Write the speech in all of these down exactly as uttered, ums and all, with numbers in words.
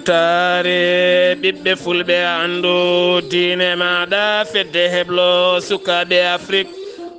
Taare ɓiɓɓe fulɓe, anndu diine maaɗa, fedde heblo sukaaɓe Afrik.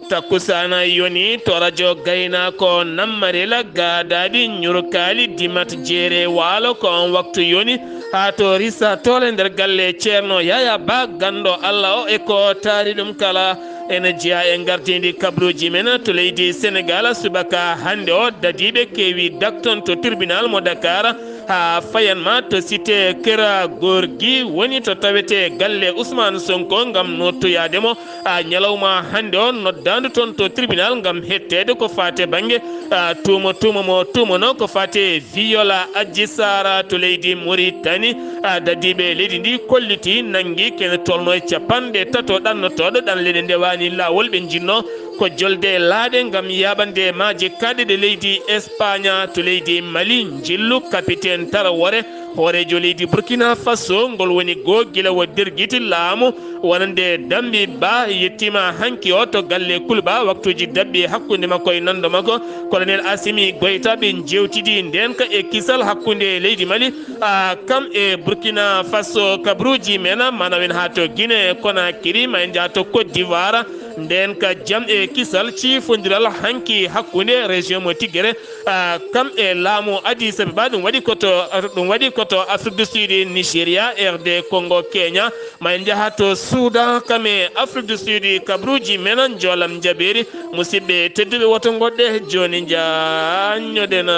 Takkusaana yoni to rajo Gaynaako, Nammarila, Gaadaaɗi, Ñurkaali, Dimat, Jeere, Waalo. Ko on waktu yoni haa to Risa Toole nder galle Ceerno Yaya Ba, ganndo Allah o, e ko taari ɗum kala. Ene jeyaa e ngardiindi kabaruuji men to leydi Senegaal. Subaka hannde o, dadiiɓe keewi dakton to tribunal mo Dakar. Haa fayan ma to cité Kera Gorgui woni to tawetee galle Ousmane Sonko ngam nottoyaade mo. A ñalawma hannde o noddaandu toon to tribunal ngam hetteede ko faati e bannge, a, tuuma, tuuma mo tuumanoo ko faati e viol Adji Sarr to leydi Mauritanie. A, dadiiɓe leydi ndi kolliti nanngi kene tolno e capanɗe tato ɗannotooɗo ɗanle ɗe ndewaani laawol, ɓe njinnoo ko jolde laaɗe ngam yaaɓande maaje kaaɗɗe ɗe leydi Espagne to leydi Mali. Njillu capitaine Traoré, hooreejo leydi Burkina Faso, ngol woni goo gila o dergiti laamu wonande Dambi Ba, yettiima hanki o to galle Kulba. Waktuuji daɓɓi hakkunde makko e nanndo makko, Colonel Assimi Goïta. Ɓe njeewtidi ndeenka e kisal hakkunde leydi Mali, a, kam e Burkina Faso. Kabaruuji men, ma nawen haa to Guinée Conakry, ma en njaha to Côte d'Ivoire. Ndeenka jam e kisal ciifondiral hanki hakkunde région mo Tigré, a, kam e laamu Addis Abeba. Ɗum waɗi ko to, ɗum waɗi ko to Afrique du Sud, Nigeria, R D Congo, Kenya. Ma en njaha to Soudan, kam e Afrique du Sud. Kabaruuji men, njoolam njabeeri. Musidɓe tedduɓe, woto ngoɗɗe jooni, njaanñoɗen.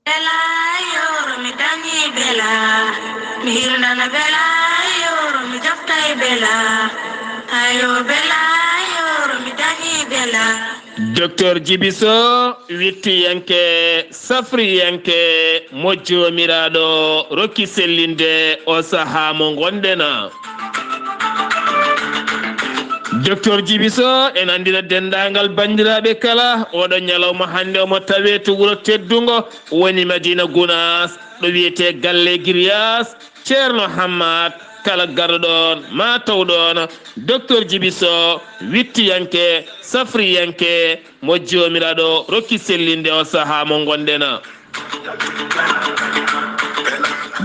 Bela, yoro mi dañi bela, mi hirnana bela, yoro mi jaftay bela, ayo bela, yoro mi dañi bela. Docteur Djiby Sow, wittiyanke, safriyanke, mo Joomiraaɗo rokki sellinde o sahaa mo ngonɗen. Docteur Djiby Sow ene anndina denndaangal banndiraaɓe kala, oɗo ñalawma hannde omo tawee to wuro teddungo, woni Madina Gunaas, ɗo wiyetee Galle Giryaas, Ceerno Hammat. Kala garɗo ɗoon, ma taw ɗoon Docteur Djiby Sow, wittiyanke, safriyanke, mo Joomiraaɗo rokki sellinde o sahaa mo ngonɗen.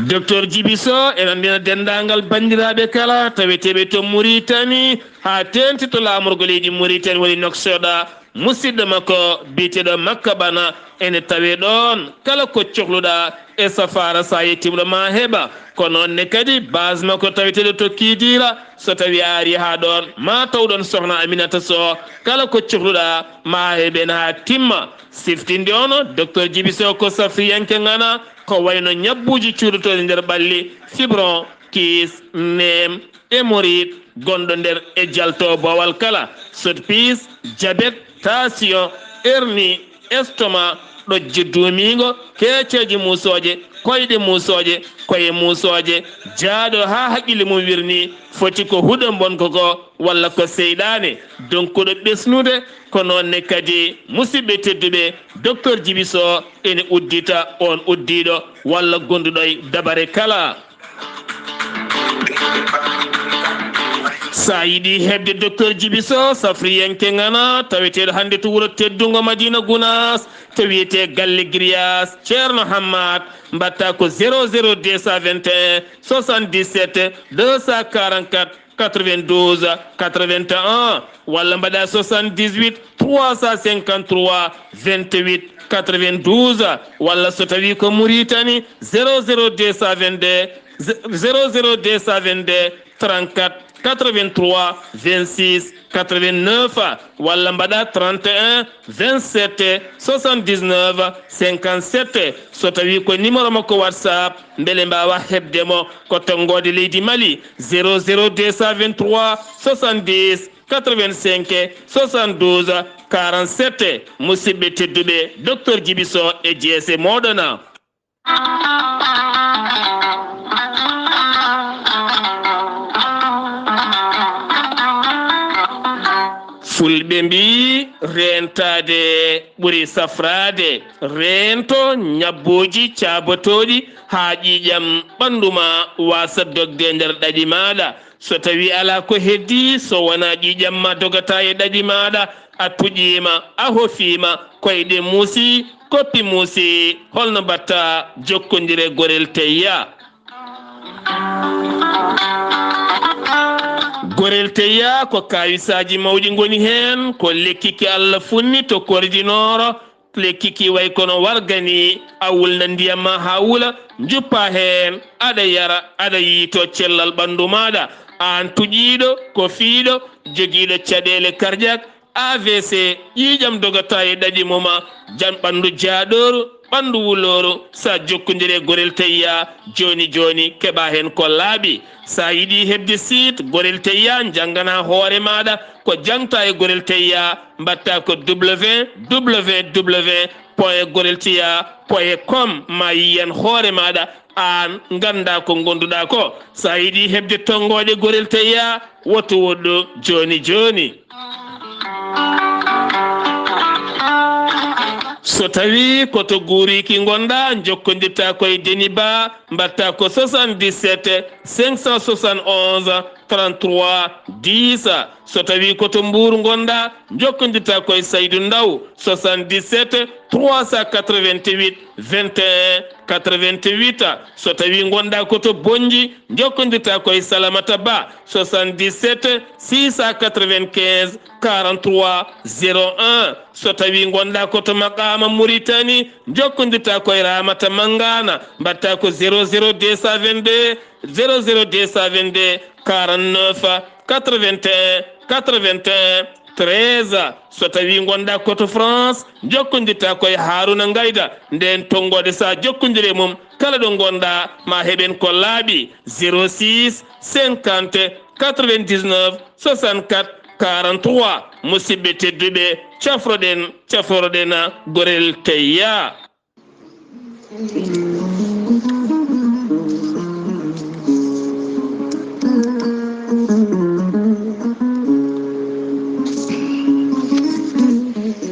Docteur Djiby Sow ene anndina denndaangal banndiraaɓe kala taweteeɓe to Mauritanie, haa teeŋti to laamorgo leydi Mauritanie, woni Nouakchott, musidɗo makko biyeteeɗo Makka Bana ene tawee ɗoon. Kala ko cohluɗaa e safaara, so a yettiima ɗo, ma heɓa. Ko noon ne kadi base makko taweteeɗo to Kidira, so tawii a arii haa ɗoon, ma taw ɗoon Sohna Aminata Sow. Kala ko cohluɗaa, ma heɓen haa timma. Siftinde on, Docteur Djiby Sow ko safriyanke ŋana, ko wayno ñabbuuji cuuɗotooɗi nder ɓalli, fibron, kiis, neem, hémorroïde, gonɗo nder e jalto boowal kala, sodpiis, jabet, tension, hernie, estomac, ɗojjo duumiingo, keeceeje muusooje, koyɗe muusooje, koye muusooje, jaaɗo haa haqqille mum wirnii, foti ko huɗo mbonko ko walla ko seyɗaane, donkuɗo ɓesnude. Ko noon ne kadi, musidɓe tedduɓe, Docteur Djiby Sow ene uddita on uddiiɗo walla gonduɗo e dabare kala. So a yiɗi heɓde Docteur Djiby Sow, safriyanke ŋana, taweteeɗo hannde to wuro teddungo Madina Gunaas, to wiyetee Galle Giryaas, Ceerno Hammat, mbaɗta ko zéro zéro deux cent vingt et un soixante-dix-sept deux cent quarante-quatre quatre-vingt-douze quatre-vingt-un, walla mbaɗa soixante-dix-huit trois cent cinquante-trois vingt-huit quatre-vingt-douze, walla so tawii ko Mauritanie, zéro zéro deux cent vingt-deux, zéro zéro deux cent vingt-deux trente-quatre quatre-vingt-trois vingt-six quatre-vingt-neuf, walla mbaɗa trente et un vingt-sept soixante-dix-neuf cinquante-sept. So tawii ko numéro makko WhatsApp, mbele mbaawa heɓde mo, ko tonngoode leydi Mali, zéro zéro deux cent vingt-trois soixante-dix quatre-vingt-cinq soixante-douze quarante-sept. Musidɓe tedduɓe, Docteur Djiby Sow e jeese mooɗon. Ɓe mbii, reentaade ɓuri safraade. Reento ñabbooji caabotooɗi haa ƴiiƴam ɓanndu ma waasa dogde nder ɗaɗi maaɗa. So tawii alaa ko heddii, so wonaa ƴiiƴam ma dogataa e ɗaɗi maaɗa, a tuƴiima, a hofiima, koyɗe muusii, koppi muusii, holno mbaɗtaa? Jokkondire Gorel Teyya. Gorel Teyya ko kaawisaaji mawɗi ngoni heen, ko lekki ki Allah funni to Kordinooro, lekki ki way kono warga ni, a wulna ndiyam ma haa wula, njuppaa heen, aɗa yara, aɗa yiytoo cellal ɓanndu maaɗa, aan tuƴiiɗo, kofiiɗo, jogiiɗo caɗeele cardiaque, A V C, ƴiiƴam dogataa e ɗaɗi mum, jam ɓanndu jaaɗooru, ɓanndu wulooru, so a jokkondire Gorel Teyya, jooni jooni keɓaa heen ko laaɓi. So a yiɗi heɓde site Gorel Teyya, njannganaa hoore maaɗa ko jangtaa e Gorel Teyya, mbaɗtaa ko www point gorelteyya point com, ma yiyan hoore maaɗa, aan nganndaa ko ngonduɗaa ko. So a yiɗi heɓde tonngooɗe Gorel Teyya, woto woɗɗu jooni jooni. So tawii ko to Guuriki ngonɗaa, njokkondirtaa ko e Deniba, mbaɗtaa ko soixante-dix-sept cinq cent soixante-onze trente-trois dix. So tawii ko to Mbuur ngonɗaa, njokkondirtaa ko e Saydu Ndaw, soixante-dix-sept trois cent quatre-vingt-huit vingt et un quatre-vingt-huit. So tawii ngonɗaa ko to Bonnji, njokkondirtaa ko e Salamata Ba, soixante-dix-sept six cent quatre-vingt-quinze quarante-trois zéro un. So tawii ngonɗaa ko to Maqaama Muritani, njokkondirtaa ko e Ramata Mangana, mbaɗtaa ko zéro zéro deux cent vingt-deux zéro zéro deux cent vingt-deux quarante-neuf quatre-vingt-un quatre-vingt-un treize. So tawii ngonɗaa ko to France, njokkondirtaa ko e Haruna Ngayda. Ndeen tonngooɗe, so a jokkondire mum, kala ɗo ngonɗaa, ma heɓen ko laaɓi. Zéro six cinquante quatre-vingt-dix-neuf soixante-quatre quarante-trois. Musidɓe tedduɓe, cafroɗen, cafroɗen Gorel Teyya.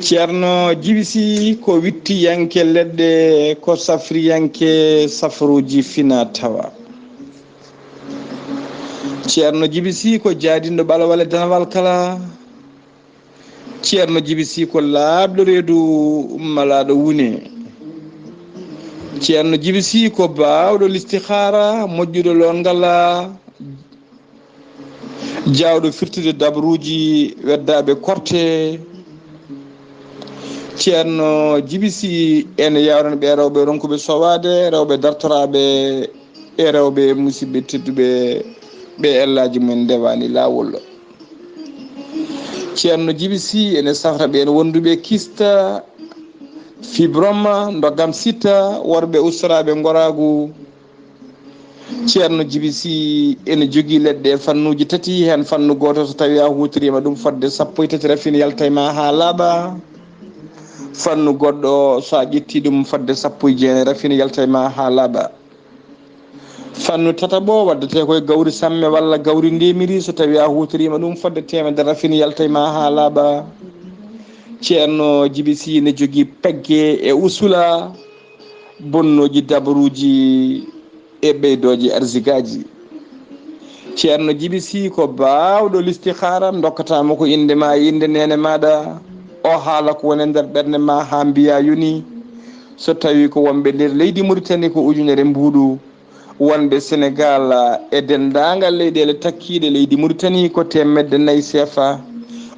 Ceerno Jibi Sih ko wittiyanke leɗɗe, ko safriyanke safruuji fina tawa. Ceerno Jibi Sih ko jaadinɗo ɓalawal e danawal kala. Ceerno Jibi Sih ko laaɓɗo reedu, malaaɗo wune. Ceerno Jibi Sih ko baawɗo listihaara, moƴƴuɗo loongal, jaawɗo firtude dabruuji weddaaɓe korte. Ceerno Jibi Sih ene yawrana ɓe rewɓe ronkuɓe sowaade, rewɓe dartoraaɓe e rewɓe musidɓe tedduɓe ɓe ellaaji mumen ndewaani laawol. Ceerno Jibi Sih ene safra ɓeen wonduɓe kista, fibroma, ndoggam sitta, worɓe ustoraaɓe ngoraagu. Ceerno Jibi Sih ene jogii leɗɗe e fannuuji tati, heen fannu gooto so tawii a huutoriima ɗum fodde sappo e tati rafini yalta e ma haa laaɓa. Fannu goɗɗo so a ƴettii ɗum fodde sappo e jeenayi rafini yalta e ma haa laaɓa. Fannu tataɓo waddetee ko e gawri samme walla gawri ndemiri, so tawii a huutoriima ɗum fodde teemedere rafini yalta e ma haa laaɓa. Ceerno Jibi Sih ne jogii pegge e usula, bonnooji dabaruuji e ɓeydooji arzikaaji. Ceerno Jibi Sih ko baawɗo listihaara, ndokkataa mo ko innde ma e innde neene maaɗa, o haala ko woni e nder ɓernde ma haa mbiyaa yoni. So tawii ko wonɓe nder leydi Muritani ko ujunere mbuuɗu, wonɓe Senegaal e denndaangal leyɗeele takkiiɗe leydi Muritani ko teemedde nayi seefa,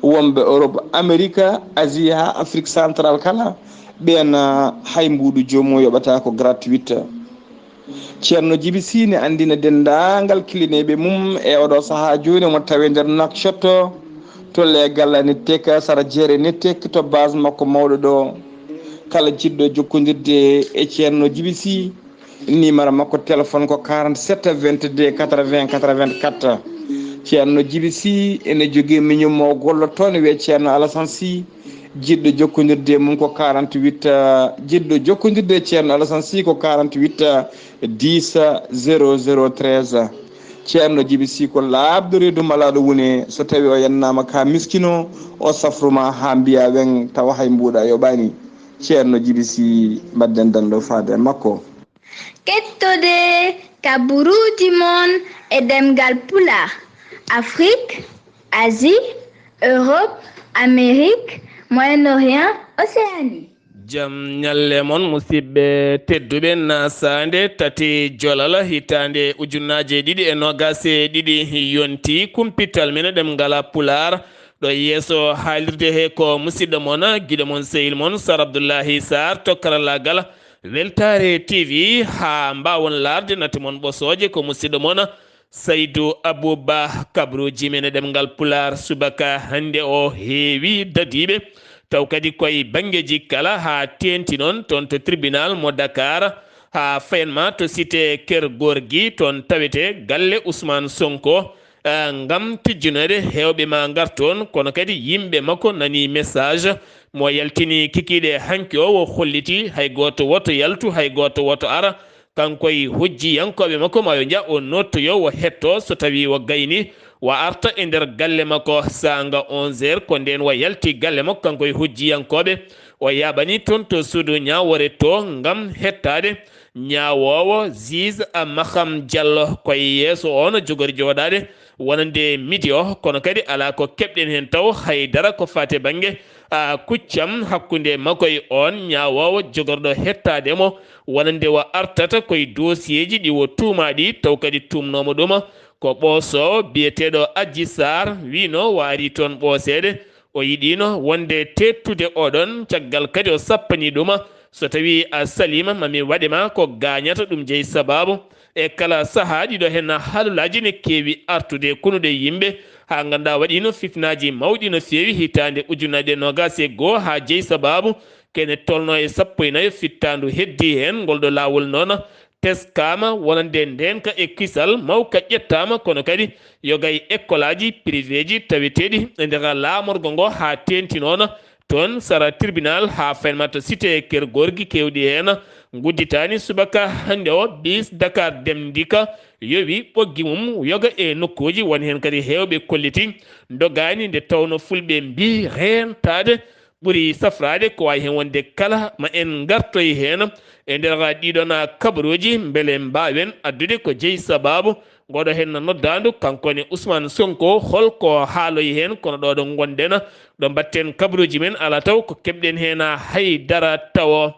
wonɓe Europe, Amerika, Asie haa Afrik Central kala, ɓeen hay mbuuɗu joomum yoɓataa ko gratuit. Ceerno Jibi Sih ne anndina denndaangal kilineeɓe mum e oɗo sahaa jooni omo tawee nder Nouakchott to Les Galanitech, sara Jeere Nitech to base makko mawɗo ɗo. Kala jiɗɗo jokkondirde e Ceerno Jibi Sih, numéro makko téléphone ko quarante-sept vingt-deux quatre-vingts quatre-vingt-quatre. Ceerno Jibi Sih ene jogii miñum mo gollotoo ne wiyee Ceerno Alassane Sih. Jiɗɗo jokkondirde e mum ko quarante-huit, eh, jiɗɗo jokkondirde e Ceerno Alassane Sih ko quarante-huit, eh, dix, zéro zéro treize. Ceerno Jibi Si ko laaɓɗo reedu malaaɗo wune, so tawi o yannaama ka miskino, o safruma haa mbiya weŋ, tawa hay mbuuɗa yoɓaani. Ceerno Jibi Si, mbadden dando faade e makko. Kettode kaburuuji mon e ɗemngal Pulaar, Afrik, Asie, Europe, Amérique, Moyen-Orient, Océanie. Jam ñalle mon, musidɓe tedduɓe. Nasaande tati Jolal, hitaande ujunnaaje ɗiɗi e noogaas e ɗiɗi yonti, kumpital men ɗemngal Pulaar. Ɗo yeeso haalirde he ko musidɗo mon, giɗo mon, sehil mon, Sar Abdullahi Sar, to karallaagal Weltaare T V, haa mbaawon laarde nate mon ɓosooje. Ko musidɗo mon Saydu Abuba. Kabaruuji men e ɗemngal Pulaar subaka hannde o heewi dadiiɓe, taw kadi koye banngeeji kala, haa teeŋti noon toon to tribunal mo Dakar, haa fayan ma to cité Keur Gorgui, toon tawetee galle Ousmane Sonko. Ah, ngam tijjinoyde, heewɓe ma ngar toon, kono kadi yimɓe makko nani message mo yaltini kikiiɗe hanki o, o holliti hay gooto woto yaltu, hay gooto woto ara. Kanko e hujjiyankooɓe makko, ma yo nja o nottoyo, o hetto, so tawi o gayni, o arta e nder galle makko saanga onze heures, ko ndeen o yalti galle makko, kanko e hujjiyankooɓe, o yaaɓani toon to suudu ñaawoore to ngam hettaade ñaawoowo, juge Maham Diallo. Koye yeeso o no jogori jooɗaade wonande midi o, kono kadi alaa ko keɓɗen heen taw hay dara ko faati e bannge, a, kuccam hakkunde makko e oon ñaawoowo jogorɗo hettaade mo wonande o artata koye dossier ji ɗi o tuumaa ɗi, taw kadi tuumnoomo ɗum ko ɓoosoowo biyeteeɗo Adji Sarr, wiino o arii toon ɓooseede. O yiɗiino wonde teettude oɗon, caggal kadi o sappanii ɗum, so tawii a saliima, ma mi waɗe ma ko gaañata. Ɗum jeyi sabaabu e kala sahaa ɗiɗo heen haalolaaji ne keewi artude konude yimɓe, haa nganndaa waɗiino fitinaaji mawɗi no feewi hitaande ujunnaje noogaas e goo, haa jeyi sabaabu kene tolno e sappo e nayo fittaandu heddii heen. Ngol ɗo laawol noon teskaama wonande ndeenka e kisal mawka ƴettaama, kono kadi yoga e ekkolaaji privéeji taweteeɗi e nder laamorgo ngo, haa teeŋti noon toon sara tribunal, haa faynma to cité Keur Gorgui, keewɗi heen ngudditaani. Subaka hannde o, bis Dakar Dem Dikka yowi ɓoggi mum yoga e nokkuuji, won heen kadi heewɓe kolliti ndogaani, nde tawno fulɓe mbii reentaade ɓuri safraade. Ko waawi heen wonde kala, ma en ngartoy heen e nder ɗiɗon kabaruuji, mbele mbaawen addude ko jeyi sabaabu ngoɗo heen noddaandu, kanko ne Ousmane Sonko, hol ko haaloyi heen. Kono ɗo ɗo ngonɗen, ɗo mbaɗten kabaruuji men, alaa taw ko keɓɗen heen hay dara tawo.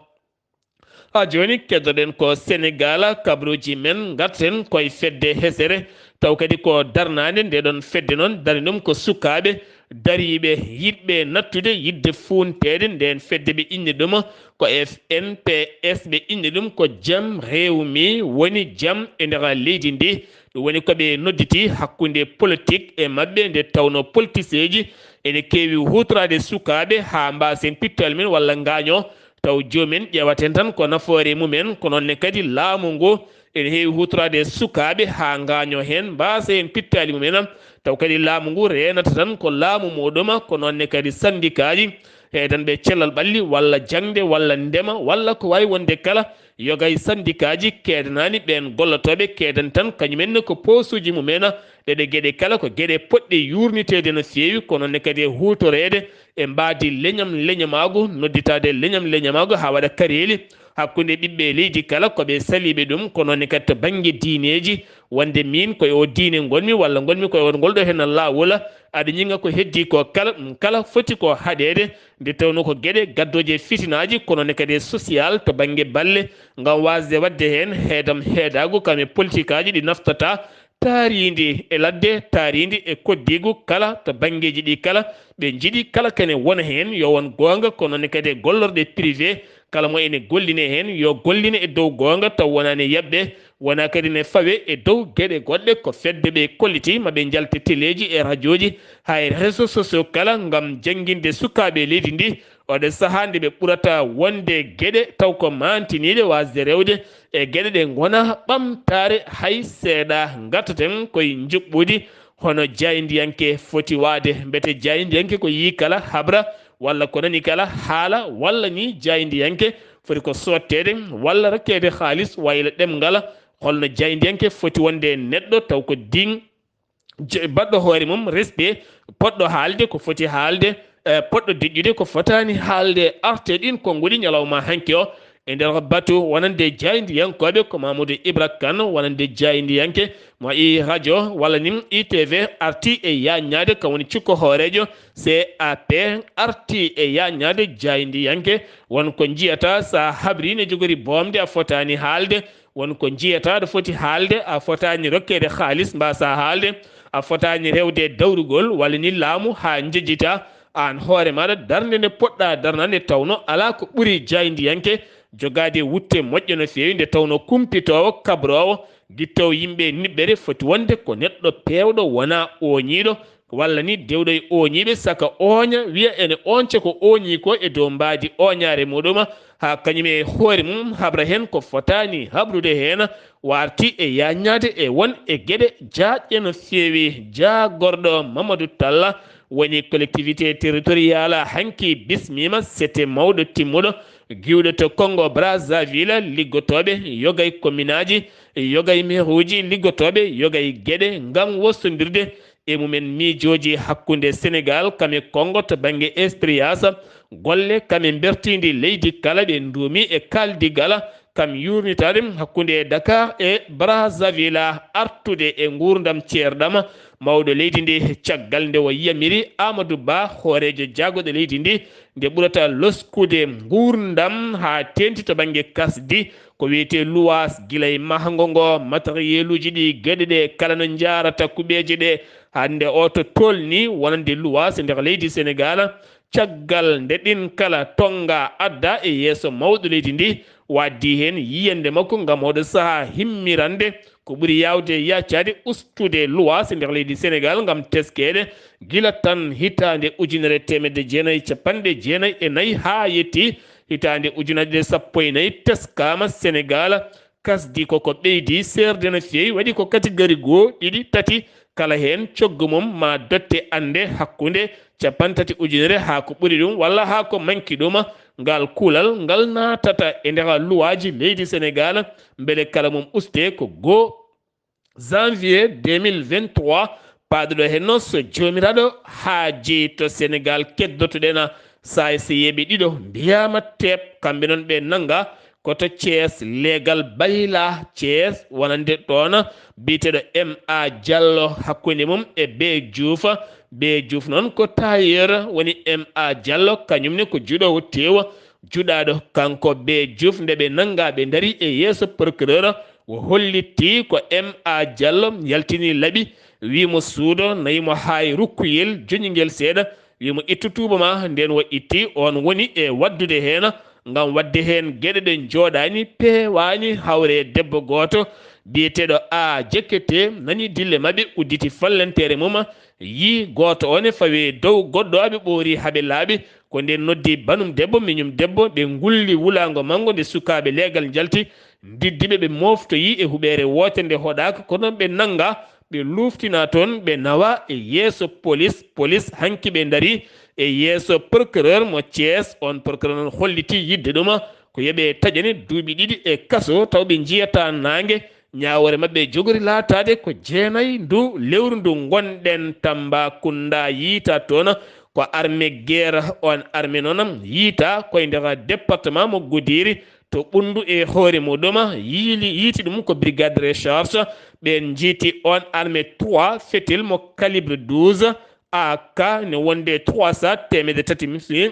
Haa jooni, keddoɗen ko Senegaal, kabaruuji men ngarten koye fedde hesere, taw kadi ko darnaande. Nde ɗon fedde noon, darni ɗum ko sukaaɓe dariiɓe, yiɗɓe nattude, yiɗde fuunteede. Ndeen fedde ɓe inni ɗum ko F N P S, ɓe inni ɗum ko jam reew mi, woni jam e nder leydi ndi. Ɗum woni ko ɓe nodditi hakkunde politik e maɓɓe, nde tawno politiseeji ene keewi huutoraade sukaaɓe haa mbaasen pittol men walla ngaaño, taw joomum en ƴeewaten tan ko nafoore mum en, ko noon ne kadi laamu ngu ene heewi huutoraade sukaaɓe haa ngaaño heen, mbaasa heen pittaali mum en, taw kadi laamu ngu reenata tan ko laamu muuɗum, ko noon ne kadi sanndikaaji heedanɓe cellal ɓalli walla jaŋde walla ndema walla ko waawi wonde kala, yoga e sanndikaaji keedanaani ɓeen gollotooɓe, keedani tan kañum en ne ko poosuuji mum en. Ɗeɗe geɗe kala ko geɗe potɗe yuurniteede no feewi, ko noon ne kadi e huutoreede e mbaadi leñam leñamaagu, nodditaade leñam leñamaagu haa waɗa kareeli hakkunde ɓiɓɓe leydi kala, ko ɓe saliiɓe ɗum, ko noon ne kadi to bannge diineeji, wonde miin ko e o diine ngonmi walla ngonmi ko e o ngol ɗo heen laawol, aɗa ñiŋa ko heddii ko kala, ɗum kala foti ko haɗeede, nde tawnoo ko geɗe gaddooje fitinaaji, ko noon ne kadi e social to bannge balle, ngam waasde waɗde heen heedam heedaagu kam e politikaaji ɗi naftata taariindi e ladde, taariindi e koddiigu kala to banngeeji ɗi kala. Ɓe njiɗi kala kene wona heen, yo won goonga, ko noon ne kadi e gollorɗe privé, kala mo ene golline heen, yo golline e dow goonga, taw wonaani yaɓɓe, wona kadi ne fawe e dow geɗe goɗɗe. Ko fedde ɓe kolliti, ma ɓe njalte teleeji e rajooji, haa e réseaux sociaux kala, ngam jannginde sukaaɓe leydi ndi, oɗo sahaa nde ɓe ɓurata wonde geɗe taw ko maantiniiɗe waasde rewde e geɗe ɗe ngona ɓamtaare hay seeɗa. Ngartaten koye njuɓɓudi hono jaayndiyanke foti waade, mbete jaayndiyanke ko yii kala habra walla ko nani kala haala, walla ni jaayndiyanke foti ko sootteede walla rokkeede haalis wayla ɗemngal Holno jaayndiyanke foti wonde e neɗɗo taw ko diin je-, baɗɗo hoore mum resde, poɗɗo haalde ko foti haalde, eh, poɗɗo deƴƴude ko fotaani haalde. Arte ɗin konnguɗi ñalawma hanki o, e nder batu wonande jaayndiyankooɓe ko Mamadou Ibra Kane, wonande jaayndiyanke mo i radio walla nin I T V arti e yaaññaade, kam woni cukko hooreejo C A P, arti e yaaññaade jaayndiyanke. Won ko njiyata sa habri ne jogori boomde a fotaani haalde, won ko njiyata aɗa foti haalde, a fotaani rokkeede haalis mbasa haalde, a fotaani rewde dawrugol walla ni laamu haa njejjita aan hoore maɗa darnde nde poɗɗa darnande tawno alaa ko ɓuri jaayndiyanke jogaade wutte moƴƴo no feewi nde tawno kumpitoowo, kabroowo, gittoowo yimɓe e niɓɓere foti wonde ko neɗɗo peewɗo wonaa ooñiiɗo, walla ni dewɗo e ooñiiɓe saka ooña, wiya ene ooñca ko ooñii ko e dow mbaadi ooñaare muɗum, haa kañum e hoore mum habra heen ko fotaani habrude heen, warti e yaaññaade e won e geɗe jaajɗe no feewi. Jaagorɗo Mamadou Talla woni collectivité territoriale hanki bismiima sete mawɗo timmuɗo giwɗo to Congo Brazzaville, liggotooɓe yogay kominaaji, yogay meeruuji, liggotooɓe yogay geɗe ngam wostondirde e mumen miijooji hakkunde Senegal kam e Congo to bannge espérance, golle kam e mbertiindi leydi kala ɓe nduumi e kaaldigal kam yuurnitaade hakkunde Dakar e Brazzaville, artude e nguurndam ceerɗam mawɗo leydi ndi caggal nde o yamiri Amadou Ba, hooreejo jaagorɗo leydi ndi, nde ɓurata loskude nguurndam haa teeŋti to bannge kasdi, ko wiyetee luwaas, gila e mahngo ngo, matériel uji ɗi, geɗe ɗe kala no njaarata kuɓeeje ɗe, hannde o to tolni wonande luwaas e nder leydi Senegal. Caggal nde ɗin kala tonnga adda e yeeso mawɗo leydi ndi, o addi heen yiyannde makko ngam oɗo sahaa himmirande ko ɓuri yaawde yaacaade ustude luwaas e nder leydi Senegal ngam teskeede gila tan hitaande ujunere teemedde jeenayi e capanɗe jeenayi e nayi haa yetti hitaande ujunaaji ɗiɗi e sappo e nayi teskaama Senegal. Kasdi koko ɓeydi seerde no feewi, waɗi ko catégorie goo, ɗiɗi, tati, kala heen coggu mum ma dotte annde hakkunde capanɗe tati ujunere haa ko ɓuri ɗum walla haa ko manki ɗum. Ngal kuulal ngal naatata e nder luwaaji leydi Senegal, mbele kala mum uste ko goo janvier deux mille vingt-trois, paaduɗo heen noon so joomiraaɗo haaji to Senegal keddotoɗen. Saayseyeeɓe ɗiɗo mbiyaama teep, kamɓe noon ɓe nannga ko to Thiès, leegal Bayla Thiès, wonande ɗoon biyeteeɗo M A Diallo, hakkunde mum e Bee Diouf. Bee Diouf noon ko tailleur, woni M A Diallo, kañum ne ko juɗoowo teew, juɗaaɗo kanko Bee Diouf. Nde ɓe nannga ɓe ndarii e yeeso procureur, o hollitii ko M A Diallo, yaltini laɓi, wii mo suudo, nayi mo haay rukkuyel, joñi ngel seeɗa, wii mo ittu tuuba ma, nden o itti, oon woni e waɗdude heen, ngam waɗde heen geɗe ɗe njooɗaani, peewaani, hawre e debbo gooto biyeteeɗo A Jekete, nani dille maɓɓe, udditi fallanteere mum, yii gooto o ne fawi e dow goɗɗo, aɓe ɓoori haa ɓe laaɓi, ko nden noddi banum debbo, miñum debbo, ɓe ngulli wulaango manngo, nde sukaaɓe leegal njalti, ndiddi ɓe, ɓe mooftoyi e huɓeere wootere nde hoɗaaka, kono ɓe nannga, ɓe luuftina toon, ɓe nawa e yeeso polis. Polis hanki ɓe ndarii e yeeso procureur mo Thiès. On procureur noon holliti yidde ɗum ko yo ɓe taƴane duuɓi ɗiɗi e kaso, taw ɓe njiyataa naange. Ñaawoore maɓɓe jogori laataade ko jeenayi ndu lewru ndu ngonɗen, Tambacounda, yiytaa toon ko armée guerre. On armée noon yiytaa koye nder département mo Goudiri, to Ɓunndu e hoore muɗum, yiili, yiiti ɗum ko brigade recherche. Ɓeen njiiti on armée trois, fetel mo calibre douze, A K ne wonde trois cents, teemedde tati misli.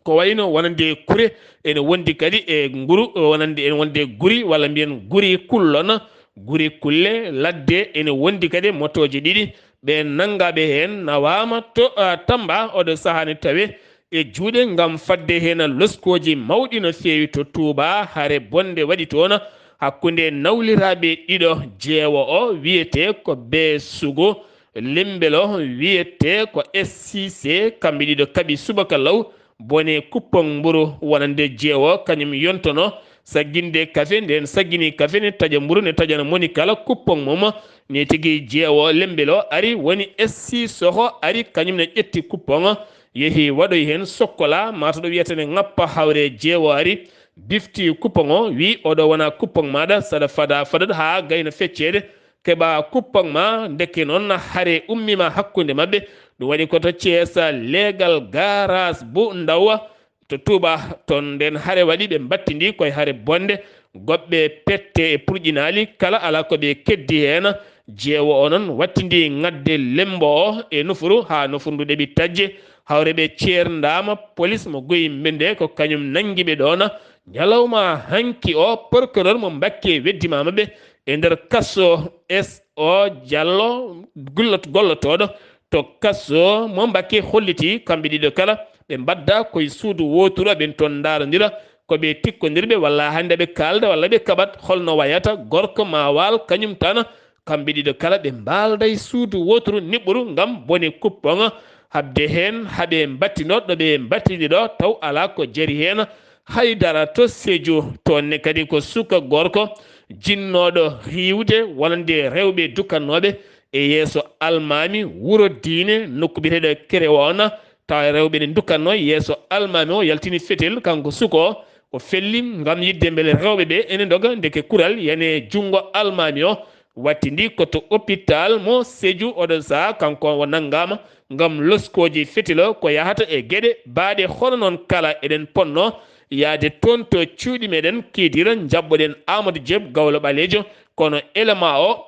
Ko wayno wonande kure, ene wondi kadi e nguru, wonande, ene wonde guri, walla mbiyen guri kullon, guri kulle ladde, ene wondi kadi motooje ɗiɗi. Ɓeen nanngaaɓe heen nawaama to, ah, Tamba, oɗo sahaa ne tawe e juuɗe ngam fadde heen loskooji mawɗi no feewi to Touba. Hare bonde waɗi toon hakkunde nawliraaɓe ɗiɗo, jeewo o wiyetee ko Bee Sugu, Lembelo wiyetee ko S C C, kamɓe ɗiɗo kaɓi subaka law bone kuppon mburu wonande jeewo, kañum yontono sagginde kafe, nden saggini kafe ne taƴa mburu, ne taƴana moni kala kuppon mum. Ne tigi jeewo Lembelo ari, woni S C Soho ari, kañum ne ƴetti kuppon, yehi waɗoy heen sokkola, mataw ɗo wiyata ne ŋappa hawre, jeewo ari, bifti kuppoŋ o, wi oɗo wona kuppoŋ maɗa, saɗa fada fadad ha gayna feccede, keɓa kuppoŋ ma. Ndeke noon hare ummima hakkunde maɓɓe, ɗum waɗi ko to Ceesa leegal garas bu ndawa to Tuuba. Toon nden hare waɗi, ɓe mbattidi koye hare bonde, goɓɓe pette e purƴinaali, kala ala ko ɓe keddi heen. Jeewo o noon wattidi ŋadde lembo o e nofuru, haa nofuru ndu ɗeɓi tajje. Hawre ɓe ceerndaama, polis mo Goy Mbende ko kañum nanngi ɓe ɗoon. Ñalawma hanki o, procureur mo Mbakke weddimaama ɓe e nder kaso S O Diallo, gullot-, gollotooɗo to kaso mo Mbakke holliti kamɓe ɗiɗo kala ɓe mbadda koye suudu wooturu, aɓen toon ndaarondira ko ɓe tikkondirɓe walla hannde ɓe kaalda walla ɓe kaɓat holno wayata gorko ma waal kañum tan. Kamɓe ɗiɗo kala ɓe mbaalda e suudu wooturu niɓɓuru ngam bone kuppoŋ. Haɓde heen haɓe mbattino ɗo ɓe mbattini ɗo taw alaa ko jari heen. Haydara to Sédhiou, toon ne kadi ko suka gorko jinnooɗo riiwde wonande rewɓe dukannooɓe e yeeso almaami wuro diine nokku biyeteeɗo Kerewa on. Tawa rewɓe ne dukkatnoo yeeso almaami o, yaltini fetel kanko suka o, o felli ngam yiɗde mbele rewɓe ɓe ene ndoga, ndeke kural yani e junngo almaami o. Wattidi ko to hôpital mo Sédhiou oɗo saha, kanko o nanngaama ngam loskooji fetel o ko yahata e geɗe baaɗe. Hono noon kala eɗen potnoo yahde toon to cuuɗi meɗen Kidira, njaɓɓoɗen Amadou Diop Gawlo Ɓaleejo, kono élément o,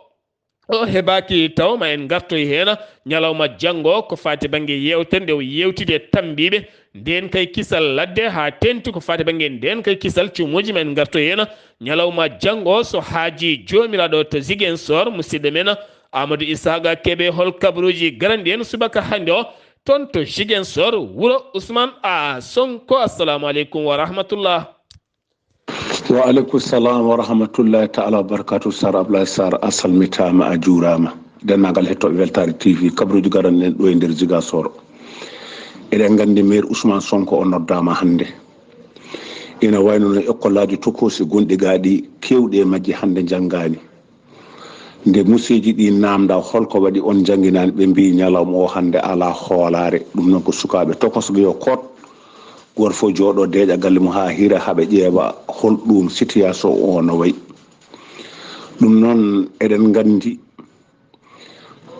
o heɓaaki taw, ma en ngartoy heen ñalawma janngo ko faati bannge yeewtere nde o yeewtidi e tambiiɓe ndeen kay kisal ladde haa teeŋti ko faati bannge ndeen kay kisal cumuuji, ma en ngartoy heen ñalawma janngo so haajii Joomiraaɗo to Ziguinchor. Musidɗo men Amadou Isaaga Kebe, hol kabaruuji garanɗi en subaka hannde o toon to Ziguinchor, wuro Ousmane A Sonko? Assalamu aleykum wa rahmatullah. Wa aleykum salam wa rahmatullahi taala wa barakatuh. Sar Ablaye Sar, a salmitaama, a juuraama. Denndaangal hettooɓe Weltaare T V, kabaruuji garanɗi en ɗo e nder Ziguinchor. Eɗen nganndi maire Ousmane Sonko o noddaama hannde. Ina wayno no école aji tokoosi gonɗi gaa ɗi, keewɗi e majji hannde njanngaani. Nde museeji ɗi naamnda, holko waɗi on njannginaani? Ɓe mbii ñalawma o hannde alaa hoolaare. Ɗum noon ko sukaaɓe tokosɓe yo koot, gooto fof jooɗo deeƴa galle mum haa hiira, haa ɓe ƴeewa hol ɗum situation o no wayi. Ɗum noon eɗen nganndi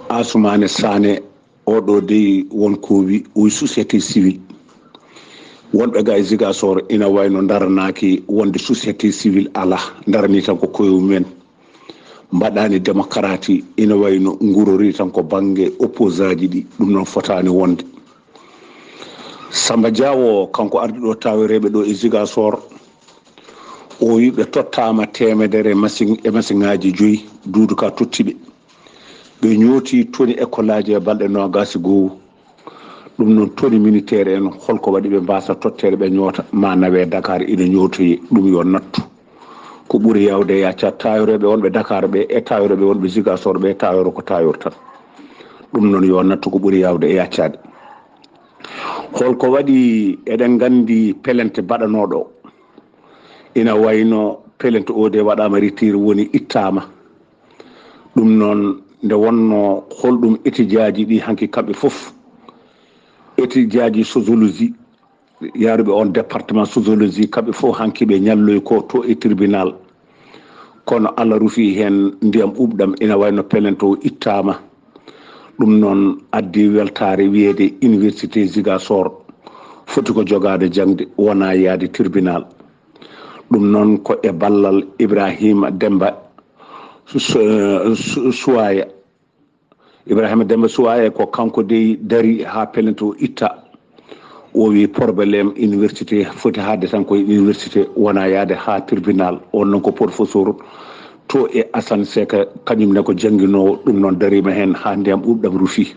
Assoumani Sané, oɗo dey won ko wi-, o wi société civile. Wonɓe ga e Ziguinchor ina wayno ndaranaaki wonde société civile alaa, ndarani tan ko koye mumen. Mbaɗaani démocratie, ina wayno ngurori tan ko bannge opposant ji ɗi, ɗum noon fotaani wonde. Samba Diawo, kanko ardi ɗo tawereeɓe ɗo e Ziguinchor, o wi ɓe tottaama teemedere machine e machine ŋaaji joyi, Doudou Ka totti ɓe. Ɓe ñooti toni école aji e balɗe noogaas e goo. Ɗum noon toni militaire en, holko waɗi ɓe mbaasa totteede ɓe ñoota, ma nawe Dakar ina ñootoyi, ɗum yo nattu. Ko ɓuri yaawde e yacca tayoreeɓe wonɓe Dakar ɓe e tayoreeɓe wonɓe Ziguinchor ɓe, tayoro ko tayoro tan. Ɗum noon yo nattu, ko ɓuri yaawde e yaccaade. Holko waɗi eɗen nganndi pelente baɗanooɗo? Ina wayno pelente o de waɗaama retire, woni ittaama. Ɗum noon nde wonno holɗum étudiant ji ɗi hanki kamɓe fof, étudiant ji sociologie, yaaruɓe on département sociologie, kamɓe fof hanki ɓe ñalloy ko to e tribunal. Kono Allah rufi heen ndiyam ɓuuɓɗam, ina wayno pelente o ittaama. Ɗum noon addi weltaare wiyeede université Ziguinchor foti ko jogaade jaŋde, wona yahde tribunal. Ɗum noon ko e ballal Ibrahima Demba Su-, Su-, Suwaya. Ibrahima Demba Suwaya ko kanko dey dari haa pelente o itta. O wi problème université foti haade tan koye université, wona yaade haa tribunal. On noon ko professeur to e Assane Seck, kañum ne ko jannginoowo, ɗum noon dariima heen haa ndiyam ɓuuɓɗam rufi.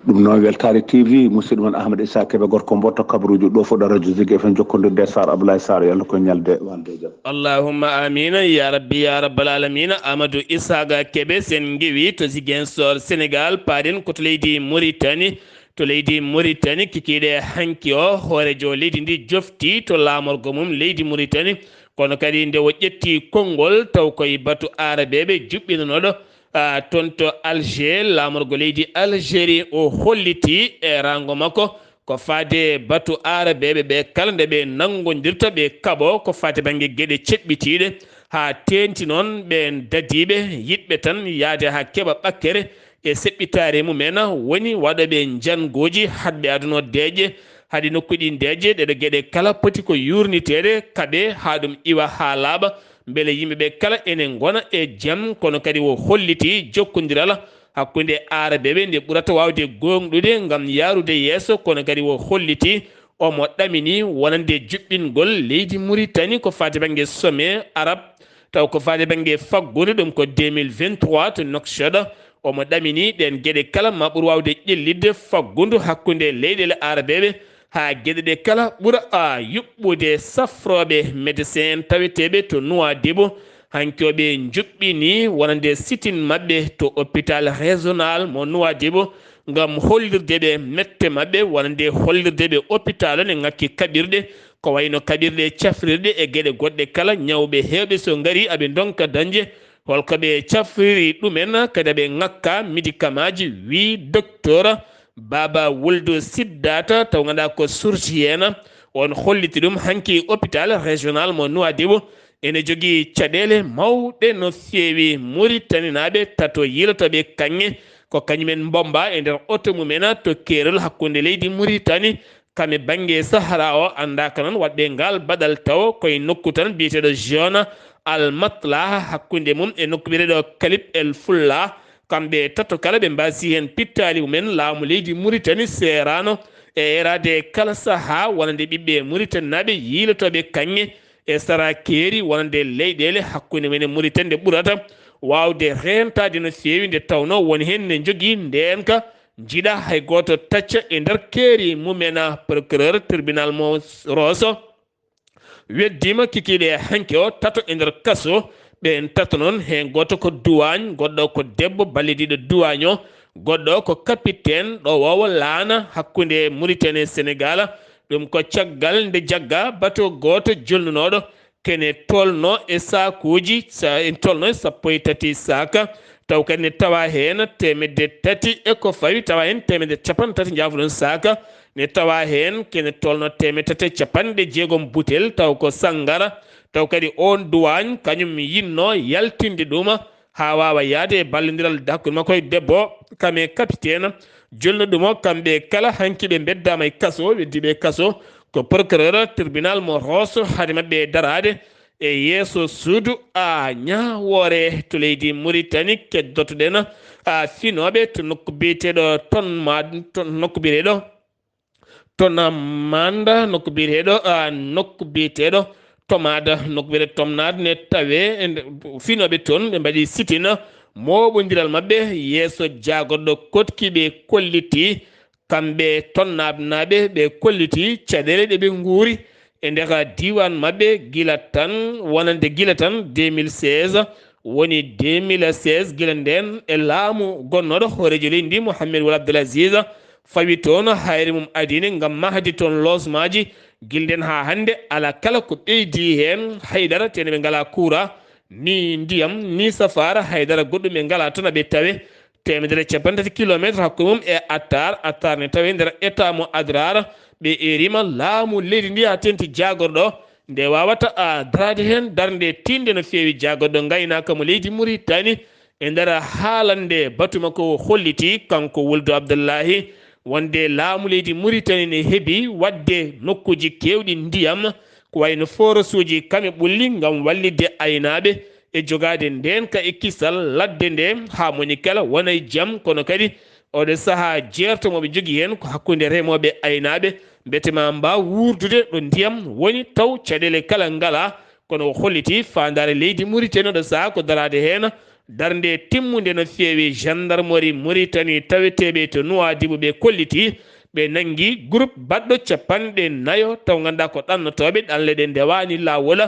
Ɗum noon Weltaare T V, musidɗo mon Ahmed Issa Kebe, gorko mboɗo to kabaruuji ɗo fuɗɗo radio Zik F M, jokkondirde e Sar Abdoulaye Sar, yo Allah ko ñalde walde e jam. Allahumma amina ya rabbi ya rabbal alamina. Amadou Isaaga Kebe, sen ngewi to Ziguinchor, Sénégal, paaɗen ko to leydi Mauritanie. To leydi Mauritanie, kikiiɗe hanki o, hooreejo leydi ndi jofti to laamorgo mum leydi Mauritanie. Kono kadi nde o ƴetti konngol, taw koye batu aarabeeɓe juɓɓinanooɗo, ah, toon to Alger, laamorgo leydi Algérie, o holliti e raango makko Ko faati e batu aarabeeɓe ɓe kala nde ɓe nanngondirta ɓe kaɓo ko faati bannge geɗe ceɓɓitiiɗe, haa teeŋti noon ɓeen dadiiɓe yiɗɓe tan yahde haa keɓa ɓakkere e seɓɓitaare mum en, woni waɗooɓe njanngooji haɗɓe aduna o deeƴe. Haɗi nokku ɗi deeƴe, ɗeɗo geɗe kala poti ko yuurniteede, kaɓe haa ɗum iwa haa laaɓa, mbele yimɓe ɓe kala ene ngona e jam, kono kadi o holliti jokkondiral hakkunde aarabeeɓe nde ɓurata waawde gooŋɗude ngam yaarude yeeso, kono kadi o holliti omo ɗamini wonande juɓɓingol leydi Muritani ko faati bannge sommet arab, taw ko faati bannge faggudu, ɗum ko deux mille vingt-trois to Nouakchott. Omo ɗamini ɗeen geɗe kala ma ɓur waawde ƴellitde faggudu hakkunde leyɗeele aarabeeɓe, haa geɗe ɗe kala ɓura a yuɓɓude safrooɓe médecin taweteeɓe to Nuwaadibu. Hanki o ɓe njuɓɓini wonande sitin maɓɓe to hôpital régional mo Nuwaadibu ngam hollirde ɓe mette maɓɓe, wonande hollirde ɓe hôpital ne ŋakki kaɓirɗe, ko wayno kaɓirɗe cafrirɗe e geɗe goɗɗe kala. Ñawɓe heewɓe so ngari aɓe ndonka dañde holko ɓe cafriri ɗumen, kadi aɓe ŋakka médicamentji, wi docteur Baba Wuldu Siddata, taw ngannduɗaa ko chirurgien, on holliti ɗum hanki hôpital régional mo Nuwaadibu. Ene jogii caɗeele mawɗe no feewi. Muritaninaaɓe tato yiilotooɓe kaŋŋe ko kañumen mbomba e nder oto mumen to keerol hakkunde leydi Muritani kam e bannge Sahara o. Anndaaka noon waɗɓe ngal baɗal taw koye nokku tan biyeteeɗo Jeuna Al Matla, hakkunde mum e nokku biyeteeɗo Kalib El Fulla. Kamɓe tato kala ɓe mbaasi heen pittaali mumen. Laamu leydi Muritani seeraano e eeraade kala sahaa wonande ɓiɓɓe Muritaninaaɓe yiilotooɓe kaŋŋe e sara keeri wonande leyɗeele hakkunde men e Muritani, nde ɓurata waawde reentaade no feewi, nde tawnoo won heen ne njogii ndeenka, njiɗa hay gooto tacca e nder keeri mumen. Procureur tribunal mo Rosso weddiima kikiiɗe hanki o tato e nder kaso. Ɓeen tato noon, heen gooto ko duwaañ, goɗɗo ko debbo ballidiiɗo duwaañ o, goɗɗo ko kapiten ɗowoowo laana hakkunde Muritani e Senegaal. Ɗum ko caggal nde jagga bato gooto jolnunooɗo kene tolno e saakuuji, sa-, en tolno e sappo e tati saaka, taw kadi ne tawa heen teemedde tati e ko fawi, tawa heen teemedde cappanɗe tati, njaafoɗon, saaka, ne tawa heen kene tolno teemedde tati e cappanɗe jeegom butel, taw ko sanngara, taw kadi oon duwaañ kañum yinnoo yaltinde ɗum haa waawa yahde e ballondiral hakkunde makko e debbo, kam e kapiten jolnuɗo mo. Kamɓe kala hanki ɓe mbeddaama e kaso, weddiiɓe e kaso, ko procureur tribunal mo Rosso haade maɓɓe daraade e yeeso suudu a ñaawoore to leydi Muritani. Keddotoɗen a finooɓe to nokku biyeteeɗo Tonma-, to nokku biyeteeɗo Tonamanda, nokku biyeteeɗo, a, nokku biyeteeɗo Tomada, nokku biyeteeɗo Tomnad ne tawe e nde-, finooɓe toon ɓe mbaɗi sitina mooɓondiral maɓɓe yeeso jaagorɗo Koɗki. Ɓe kolliti, kamɓe Tonnabnaaɓe, ɓe kolliti caɗeele ɗe ɓe nguuri e nder diiwaan maɓɓe gila tan, wonande gila tan deux mille seize, woni deux mille seize, gila ndeen e laamu gonnooɗo hooreejo leydi ndi, Mohamed Wul Abdel Aziz, fawi toon hayre mum adii ne ngam mahde toon loosmaaji. Gila ndeen haa hannde, alaa kala ko ɓeydi heen, haydara, tene ɓe ngalaa kuura, ni ndiyam, ni safaara, haydara goɗɗum ɓe ngalaa toon, aɓe tawe teemedere e cappanɗe tati kilomeetre hakkunde mum e Attar. Attar ne tawe nder état mo Adrar. Ɓe eeriima laamu leydi ndi haa teeŋti jaagorɗo nde waawata a daraade heen darnde tiiɗnde no feewi. Jaagorɗo ngaynaaka mo leydi Muritani e nder haalande batu makko o holliti, kanko Wuldu Abdullahi, wonde laamu leydi Muritani ne heɓi waɗde nokkuuji keewɗi ndiyam, ko wayno forosuuji kame ɓulli ngam wallitde aynaaɓe e jogaade ndeenka e kisal ladde nde, haa moni kala wona e jam. Kono kadi oɗo sahaa jeerto mo ɓe njogii heen ko hakkunde remooɓe e aynaaɓe, mbete ma mbaaw wuurdude ɗo ndiyam woni taw caɗeele kala ngalaa. Kono o holliti faandaare leydi Muritani oɗo sahaa ko daraade heen darnde timmunde no feewi. Gendarmerie Muritani taweteeɓe to Nuwaadibu ɓe kolliti ɓe nanngi groupe baɗɗo cappanɗe nayo taw ngannduɗaa ko ɗannotooɓe ɗanle ɗe ndewaani laawol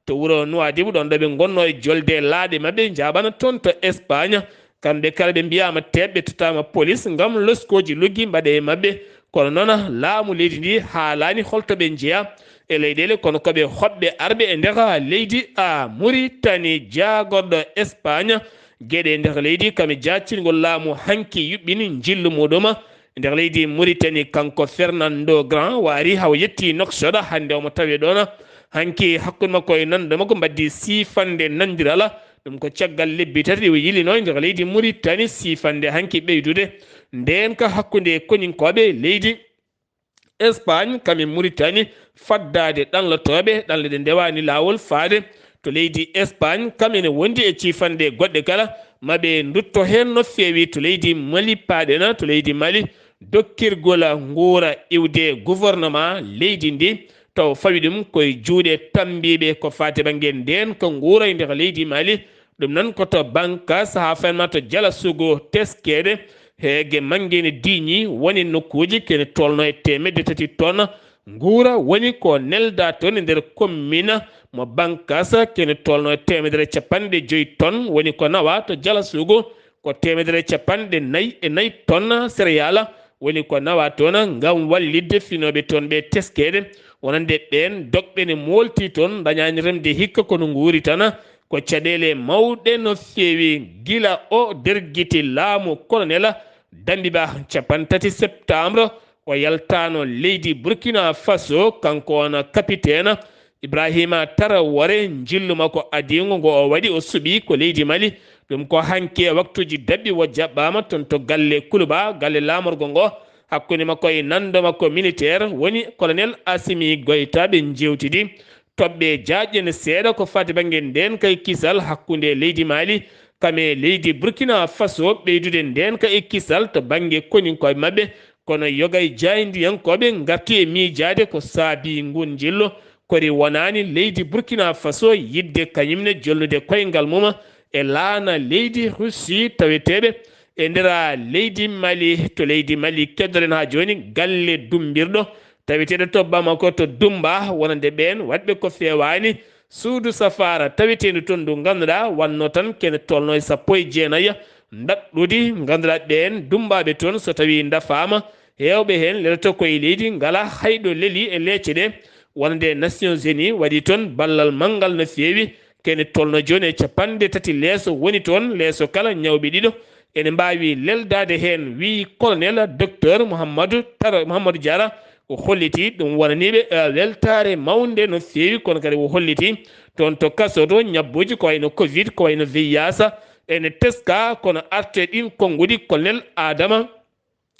to wuro Nuwaadibu, ɗoon ɗo ɓe ngonnoo e jolde laaɗe maɓɓe njaaɓana toon to Espagne. Kamɓe kala ɓe mbiyaama teeɓ, ɓe tottaama polis ngam loskooji luggi mbaɗee e maɓɓe. Kono noon, laamu leydi ndi haalaani holto ɓe njeyaa e leyɗeele, kono ko ɓe hoɓɓe arɓe e nder leydi a Muritani. Jaagorɗo Espagne geɗe e nder leydi, kam e jaactingol laamu hanki yuɓɓini njillu muɗum nder leydi Mauritanie. Kanko Fernando Grand waari haw yetti Nouakchott, hannde omo tawe ɗoon. Hanki hakkunde makko e nanndo makko mbaɗdi siifande nanndirala. Ɗum ko caggal lebbi tati ɗi o yilinoo nder leydi Mauritanie, siifande hanki ɓeydude ndeen ka hakkunde koninkooɓe leydi Espagne kam e Mauritanie, faddaade ɗanlotooɓe, ɗanle ɗe ndewaani laawol faade to leydi Espagne, kam ene wondi e ciifanɗe goɗɗe kala, ma ɓe ndutto heen no feewi to leydi Mali, paaɗena to leydi Mali, dokkirgol nguura iwde gouvernement leydi ndi, taw fawi ɗum koye juuɗe tammbiiɓe ko faati bannge ndeen ko nguura e nder leydi Mali. Ɗum noon ko to Bankas haa fenma to Jala Sugu teskeede, heege mannge ne diiñi, woni nokkuuji kene tolno e teemedde tati tonnes. Nguura woni ko nelda toon e nder commune mo Bankas, kene tolno e teemedere capanɗe joyi tonnes woni ko nawa to Jala Sugu, ko teemedere capanɗe nayi e nayi tonnes céréales woni ko nawa toon ngam wallitde finooɓe toon ɓe teskeede, wonande ɓeen dogɓe ne moolti toon, dañaani remde hikka kono nguuri tan. Ko caɗeele mawɗe no feewi gila o dergiti laamu colonel Dambiba, capanɗe tati septembre, o yaltaano leydi Burkina Faso, kanko on capitaine Ibrahima Traoré, njillu makko adiingo ngo o waɗi, o suɓi ko leydi Mali. Ɗum ko hanki e waktuuji daɓɓi o jaɓɓaama toon to galle Kuluba, galle laamorgo ngo, hakkunde makko e nanndo makko militaire, woni colonel Assimi Goïta, ɓe njeewtidi toɓɓe jaajɗe ne seeɗa ko faati bannge ndeen kay kisal hakkunde leydi Mali kam e leydi Burkina Faso, ɓeydude ndeen ka e kisal to bannge koninkooɓe maɓɓe. Kono yoga e jaayndiyankooɓe ngarti e miijaade ko saabii nguun njillu, kori wonaani leydi Burkina Faso yiɗde kañum ne jolnude koyngal mum e laana leydi Russie taweteeɓe e nder leydi Mali. To leydi Mali keddoren haa jooni galle dummbirɗo taweteeɗo to Bamako to Dumba, wonande ɓeen waɗɓe ko feewaani suudu safaara taweteendu toon ndu ngannduɗaa wannoo tan kene tolno e sappo e jeenayi ndaɗɗudi, ngannduɗaa ɓeen dummbaaɓe toon so tawii ndafaama, heewɓe heen lelata koye leydi, ngalaa hay ɗo leli e leece ɗe, wonande Nations Unies waɗi toon ballal manngal no feewi, kene tolno jooni e capanɗe tati leeso woni toon, leeso kala ñawɓe ɗiɗo ene mbaawi leldaade heen, wiyi colonel docteur Mouhamadou Tara, Mouhamadou Diarra. O holliti ɗum wonaniiɓe, eh, weltaare mawnde no feewi, kono kadi o holliti toon to kaso to ñabbuuji ko wayno covid, ko wayno V I H ene teska, kono arte ɗin konnguɗi colonel Adama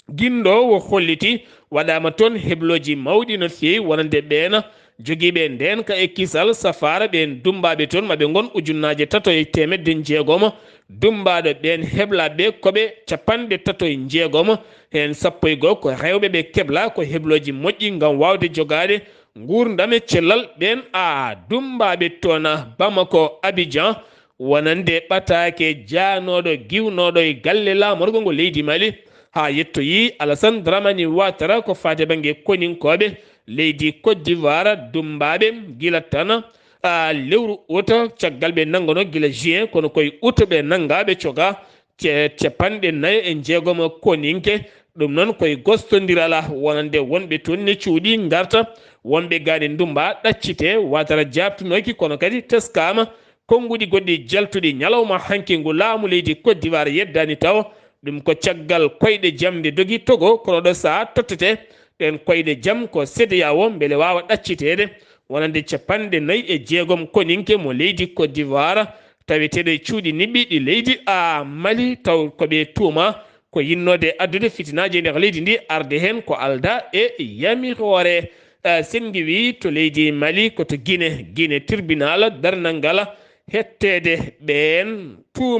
Guindo o holliti waɗaama toon heblooji mawɗi no feewi, wonande ɓeena jogiiɓe ndeen ka e kisal safaara, ɓeen dummbaaɓe toon maɓe ngon ujunnaaje tato e teemedde njeegomo. Dummbaaɗo ɓeen heblaaɓe ko ɓe capanɗe tato e njeegomo, heen sappo e goo ko rewɓe ɓe kebla ko heblooji moƴƴi ngam waawde jogaade nguurndam e cellal. Ɓeen a dummbaaɓe toon Bamako, Abidjan, wonande ɓataake jaanooɗo giwnooɗo e galle laamorgo ngo leydi Mali, haa yettoyi Alassane Dramani Ouattara ko faati bannge koninkooɓe leydi Côte d'Ivoire, dummbaaɓe gila tan, a, lewru ut, caggal ɓe nanngono gila juin, kono koye ut ɓe nannga ɓe coga ce-, capanɗe nayo e njeegomo koninke. Ɗum noon koye gostondiral wonande wonɓe toon ne cuuɗi ngarta, wonɓe gaa ne ndummba ɗaccite, Ouattara jaabtunooki, kono kadi teskaama konnguɗi goɗɗi jaltuɗi ñalawma hanki ngu laamu leydi Côte d'Ivoire yeddaani tawo. Ɗum ko caggal koyɗe jam nde dogi Togo, kono ɗo sahaa tottete ɗeen koyɗe jam ko CEDEAO mbele waawa ɗacciteede, wonande capanɗe nayi e jeegom koninke mo leydi Côte d'Ivoire, taweteeɗo e cuuɗi niɓɓi ɗi leydi a Mali, taw ko ɓe tuuma ko yinnoode addude fitinaaji e nder leydi ndi, arde heen ko aldaa e yamiroore. Eh, sen ngiwii to leydi Mali, ko to Gine, Gine tribunal darnal ngal hetteede ɓeen tuuma.